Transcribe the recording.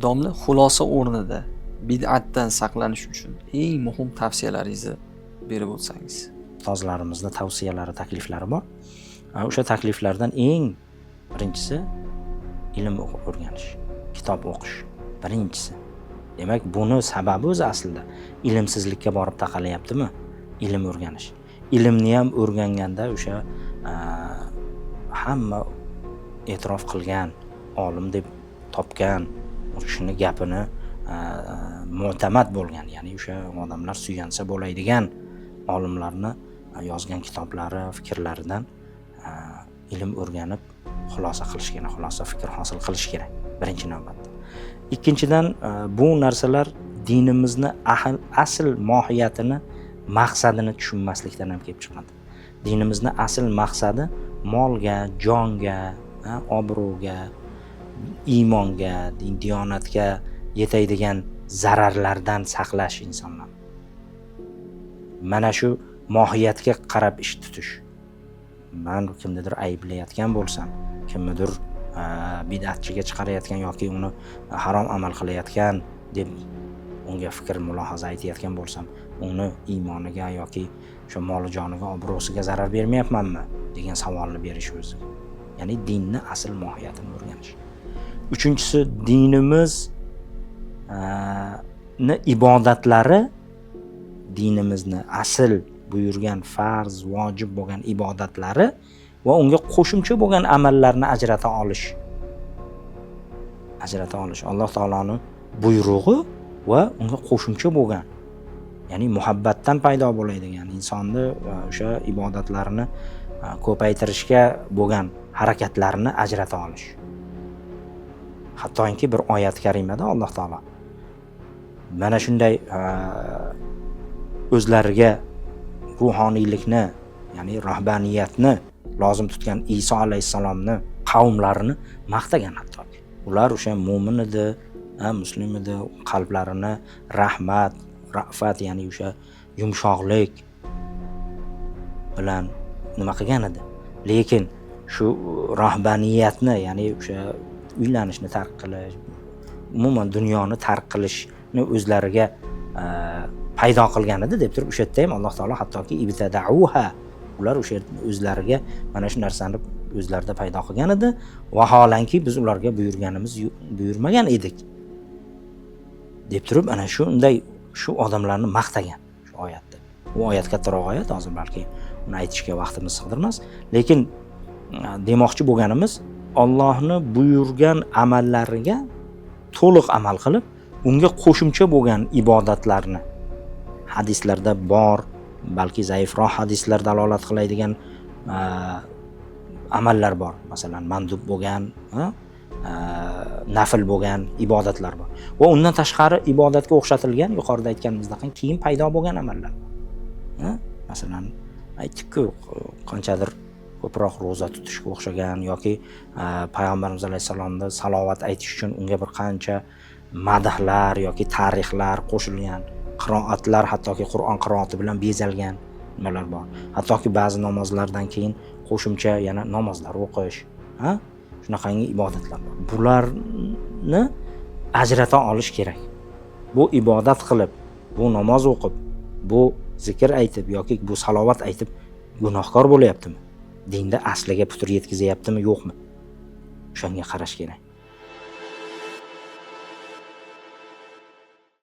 Domla, xulosa o'rnida bid'atdan saqlanish uchun eng muhim tavsiyalaringizni berib o'tsangiz. Ustozlarimizni tavsiyalari, takliflari bor. O'sha takliflardan eng birinchisi ilm o'rganish, kitob o'qish birinchisi. Demak, buni sababi o'zi aslida ilmsizlikka borib taqalayaptimi? Ilm o'rganish. Ilmni ham o'rganganda o'sha hamma e'tirof qilgan, olim deb topgan u kishini gapini mo'tamad bo'lgan, ya'ni o'sha odamlar suyansa bo'ladigan olimlarni yozgan kitoblari, fikrlaridan ilm o'rganib xulosa qilish kerak, xulosa fikr hosil qilish kerak birinchi navbatda. Ikkinchidan, bu narsalar dinimizni asl mohiyatini, maqsadini tushunmaslikdan ham kelib chiqadi. Dinimizni asl maqsadi molga, jonga, obro'ga, iymonga, din diyonatga yetadigan zararlardan saqlash insonlarni. Mana shu mohiyatga qarab ish tutish. Man kimnidir ayblayotgan bo'lsam, kimnidir bid'atchiga chiqarayotgan yoki uni harom amal qilayotgan deb unga fikr mulohaza aytayotgan bo'lsam, uni iymoniga yoki o'sha moli joniga, obro'siga zarar bermayapmanmi degan savolni berish o'zi. Ya'ni dinni asl mohiyatini o'rganish. Uchinchisi, dinimiz ni ibodatlari, dinimizni asl buyurgan farz, vojib bo'lgan ibodatlari va unga qo'shimcha bo'lgan amallarni ajrata olish. Ajrata olish. Alloh taoloning buyrug'i va unga qo'shimcha bo'lgan, ya'ni muhabbatdan paydo bo'ladigan insonni o'sha ibodatlarini ko'paytirishga bo'lgan harakatlarni ajrata olish. Hattoki bir oyat karimada Alloh taolo mana shunday o'zlariga ruhoniylikni, ya'ni rahbaniyatni lozim tutgan Iso alayhissalomni qavmlarini maqtagan hattoki. Ular o'sha mo'min edi, muslim edi, qalblarini rahmat, ra'fat, ya'ni o'sha yumshoqlik bilan nima qilgan edi. Lekin shu rahbaniyatni, ya'ni o'sha uylanishni tark qilish, umuman dunyoni tark qilishni o'zlariga paydo qilgan edi deb turib, o'sha yerda ham Alloh taolo hattoki ibtadauha, ular o'sha o'zlariga mana shu narsani o'zlarida paydo qilgan edi. Vaholanki biz ularga buyurmagan edik deb turib, ana shunday shu odamlarni maqtagan shu oyatda. Bu oyat kattaroq oyat, hozir balki uni aytishga vaqtimiz sig'dirmas, lekin demoqchi bo'lganimiz, Allohni buyurgan amallariga to'liq amal qilib, unga qo'shimcha bo'lgan ibodatlarni hadislarda bor, balki zaifroq hadislar dalolat qiladigan amallar bor. Masalan, mandub bo'lgan, nafl bo'lgan ibodatlar bor. Va undan tashqari ibodatga o'xshatilgan, yuqorida aytganimizdek, keyin paydo bo'lgan amallar bor. Masalan, aytdik-ku, qanchadir ko'proq ro'za tutishga o'xshagan yoki payg'ambarimiz alayhissalomni salovat aytish uchun unga bir qancha madhlar yoki tarixlar qo'shilgan, qiroatlar, hattoki Qur'on qiroati bilan bezalgan nimalar bor. Hattoki ba'zi namozlardan keyin qo'shimcha yana namozlar o'qish, ha? Shunaqangi ibodatlar bor. Bularni ajrata olish kerak. Bu ibodat qilib, bu namoz o'qib, bu zikr aytib yoki bu salovat aytib gunohkor bo'lyaptimi? Dinda asliga putur yetkazyaptimi, yo'qmi? O'shanga qarash kerak.